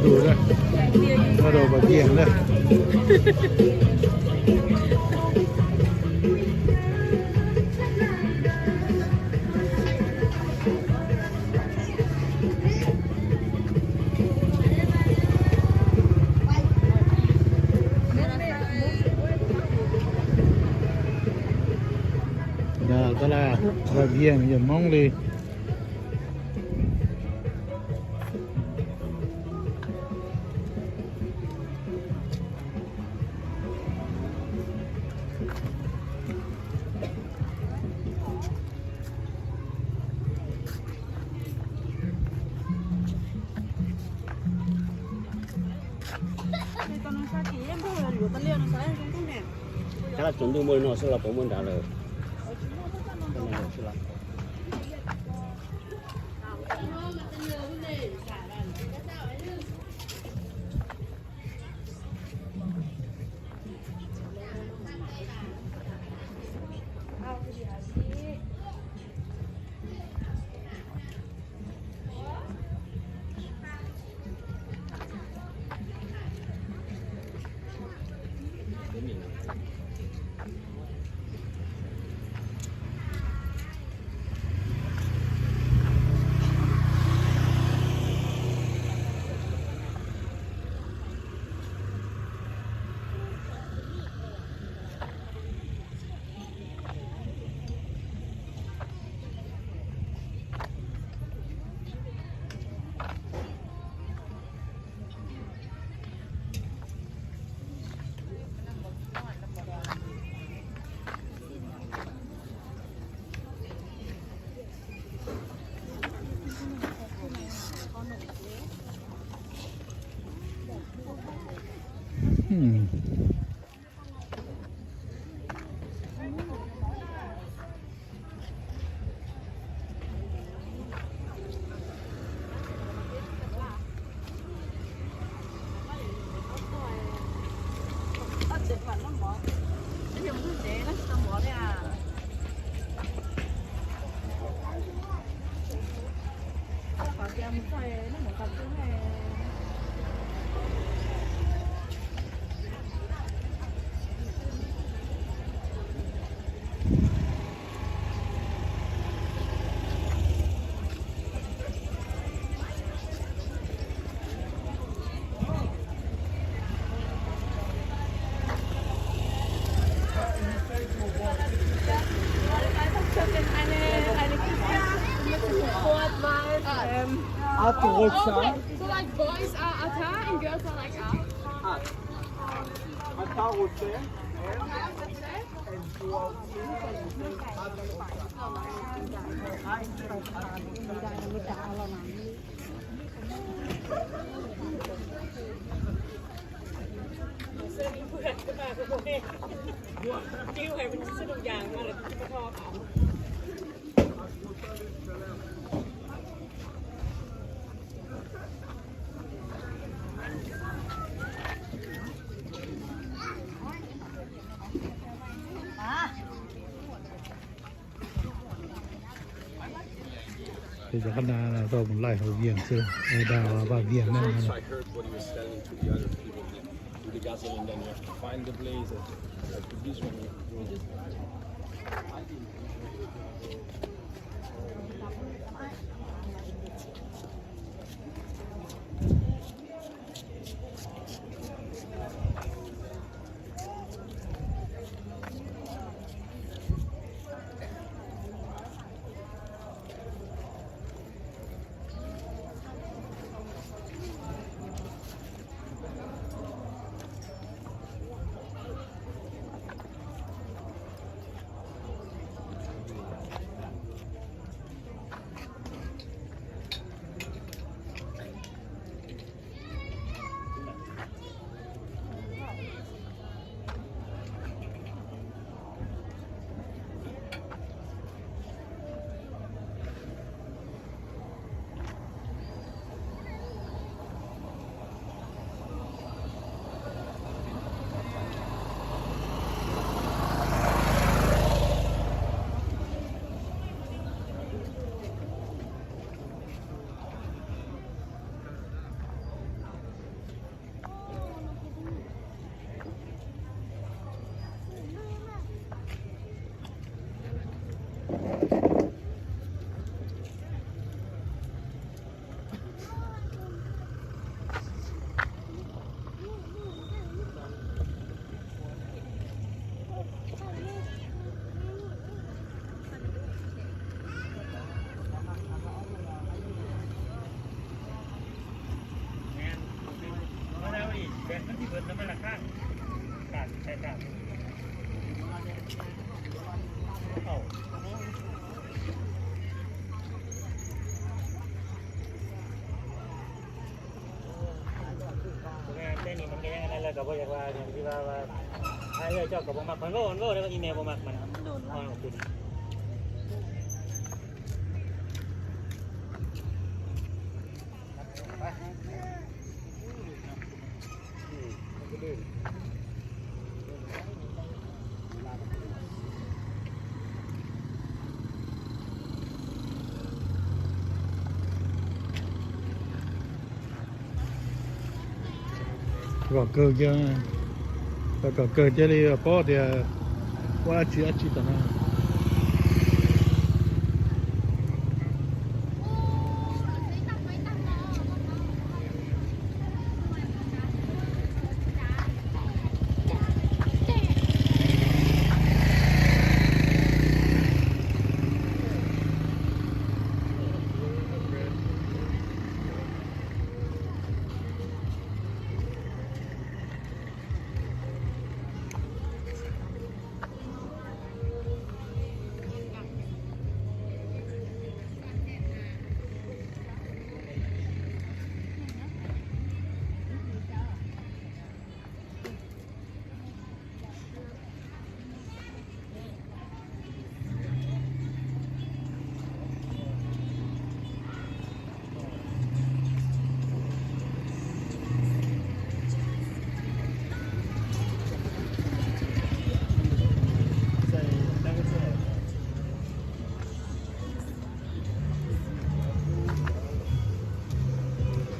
Tus na, tus pas tiag na. Yog tab laj, vaj viam yog Hmoob li. Kab laj tsaus ntuj muaj li no xwb los puas muaj nrad lawm? Athos. So, like, boys are Ata and girls are like At. Ata Roche. Ces cov qab na tau mus laij hauv Vias xwb, dag vaj Vias na. With the gasoline, then you have to find the place that, that this one. Kom kawg kiag, kom kawg cia li paub tias ua dab tsi dab tsi tom no.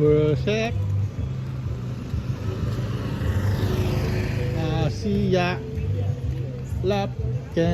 Khwv seb. Asi ya lab ke.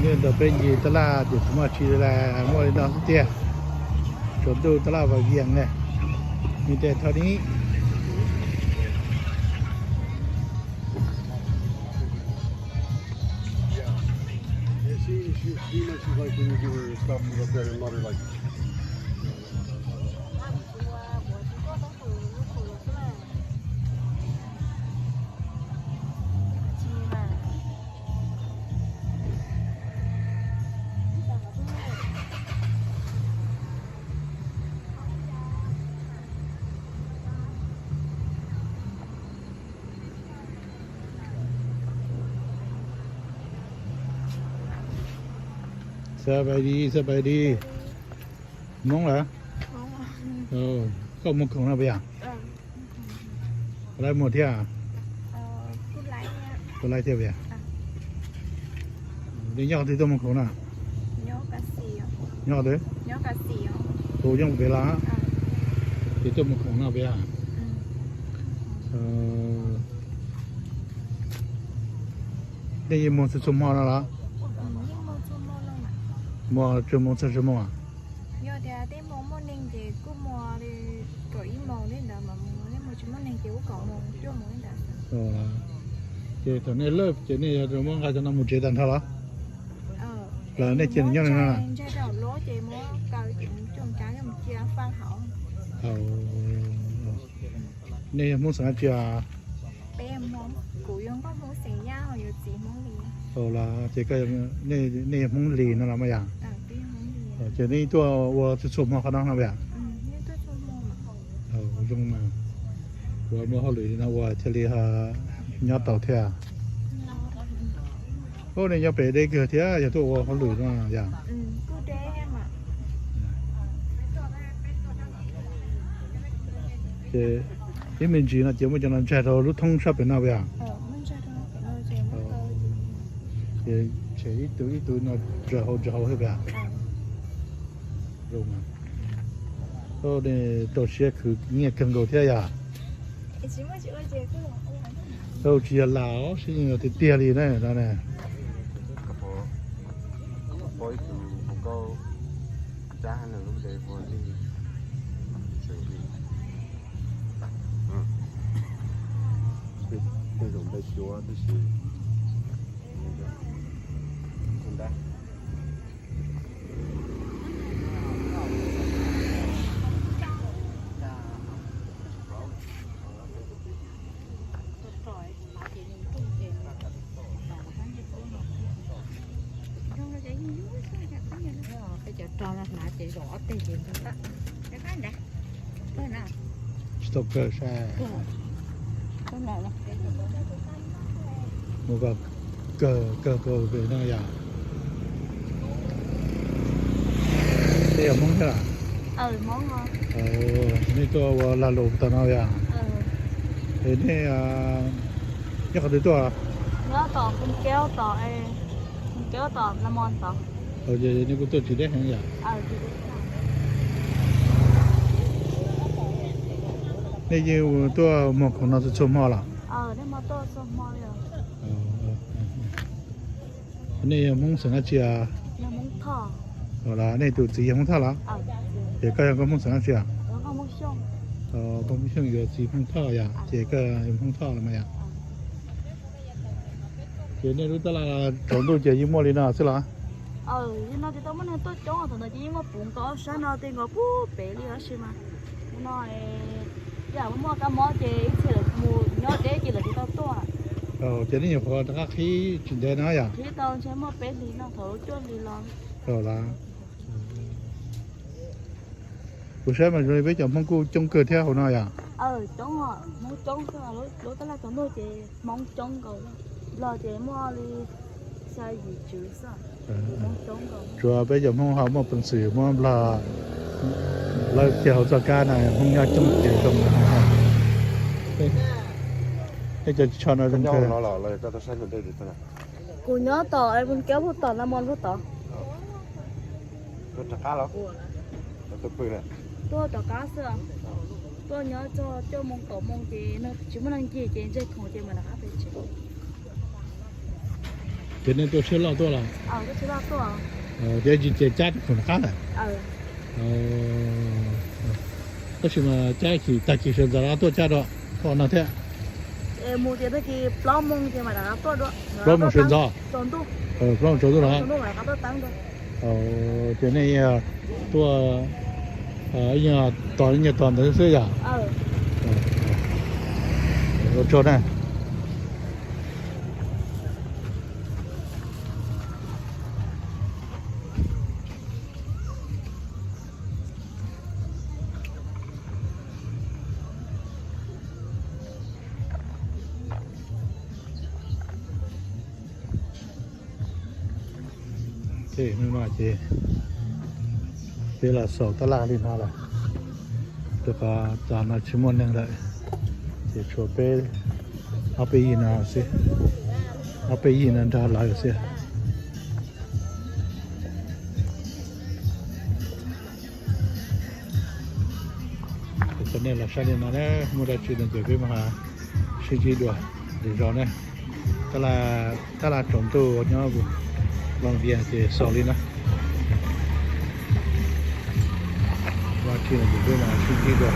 Nyob ntawm peb ncig tab laj ces tsis muaj tsi li, muaj li no xwb tiag. Tsaus ntuj tab laj vas vias ne, nws tes thaum ni. Yeah, she, she, she mentioned, like, when you give her stuff, you look at her mother, like, Xab pais di, xab pais di. Hmoob lawm. Koj muag khoom no puas yog? Puas laib muag thiab? Puas laib thiab puas yog? Nyob twg tuaj muag khoom no? Nyob twg? Tus nyob pem los? Ces tuaj muag khoom no puas yog? Nej yeej muag txhua txhua hmo no los? Muag txhua hmo txog txhua hmo? Ces thaum nej lawj ces nej yuav muab nqa cov no mus tsev tag nrho los? Los nej cia nyob li no? Nej yog Hmoob xeem dab tsi os? Peb Hmoob, kuv yog nkauj Hmoob xeem Yaj, ho yus txiv Hmoob Lis. Ua los ces koj, nej yog Hmoob Lis no los mas yom? Ces nej tuaj ua txhua txhua hmo qhov no no yom? Zoo mas, ua muaj hauj lwm li no ua thiaj li nyob tau thiab. Ub, nej nyob pem deb kawg thiab yog tuaj ua hauj lwm no yom? Ces ib me ntsis no ces muaj cov no ntsaig rau lub thoob sab pem no puas yog? Ces tshem ib tug ib tug no ntsaws hauv ntsaws hauv thiab puas yog? Tau siab khwv nyiaj kawg nkaus thiab yom? Tsis yog lam os, sib yeej tiag tiag li na no ne. Peb cov rog no hnav ces zaum ob teg ces ntag. Tsis tau kawg sai. Mus kom kawg kawg kaus pem no yom. Nej yog Hmoob thiab los? Nej tuaj ua lag luam tom no yom? Es nej nyob qhov twg tuaj? Nej kuj tuaj tsis deb heev yom? Nej yeej tuaj muag khoom no txhua txhua hmo los? Nej yog Hmoob xeem dab tsi? Nej tus txiv yog Hmoob Thoj los? Ces koj yog nkauj Hmoob xeem dab tsi? Nkauj Hmoob Xyooj, yog txiv Hmoob Thoj yom, ces koj yog Hmoob Thoj los mas yom. Ces nej lub tab laj tsaus ntuj ces yeej muaj li no xwb los? Li no ces tau muaj neeg tuaj coob, thaum ntawd ces yeej muaj puv nkaus ob sab no tej nkaus puag pem li tab sis mas no yam muaj kab mob ces ib txhia lawv mus nyob deb ces lawv tsis tau tuaj. Ces nej nyuam qhuav rov qab qhib tsis ntev no yom? Qhib tau ntshe muaj peb hlis no thaum lub cuaj hlis los. Kuv saib mas zoo li peb cov Hmoob kuj coob kawg thiab hauv no yom? Coob, Hmoob coob xwb, lub tab laj tsaus ntuj ces Hmoob coob nkaus, Nplog ces muaj li xya yim tswv xwb, Hmoob coob nkaus. Tsuas peb cov Hmoob ho muaj peev xwm muab Nplog lawb kiag hauv txoj kab na, Hmoob nyob coob ces zoo. Tej cov tsho no zoo kawg. Kuv nyob tom Phoos Kiab lub tom no mog lub tod. Tuaj rov qab xwb, tuaj nyob txog cuaj moo kaum moo ces tsis muaj neeg ncig ces ntseg khoom ces mam rov qab pem tsev. Ces nej tuaj tsheb loj tuaj los? Ces tsis ces cab khoom rov qab lawm. Tab sis mas cab chim tag kis sawv ntxov rov qab tuaj cab dua, tuaj no thiab. Mus tias tag kis plaub moo ces mam rov qab tuaj dua. Plaub moo sawv ntxov. Plaub moo tsaus ntuj los? Ces nej tuaj, tos nej tos ntawd xwb yom? Ua tsaug na. Ces hnub no ces peb los xaus tab laj li no lawm, rau qhov txog no tsis muaj neeg lawm, ces tshuav peb ob peb yig no xwb, ob peb yig no nrog lawv xwb. Ces nej los saib li no na, muaj dab tsi no ces peb mam sib ntsib dua lwm zaus na. Tab laj tsaus ntuj nyob Loos Vias ces xaus li no. Muaj dab tsi no ces peb mam sib ntsib dua.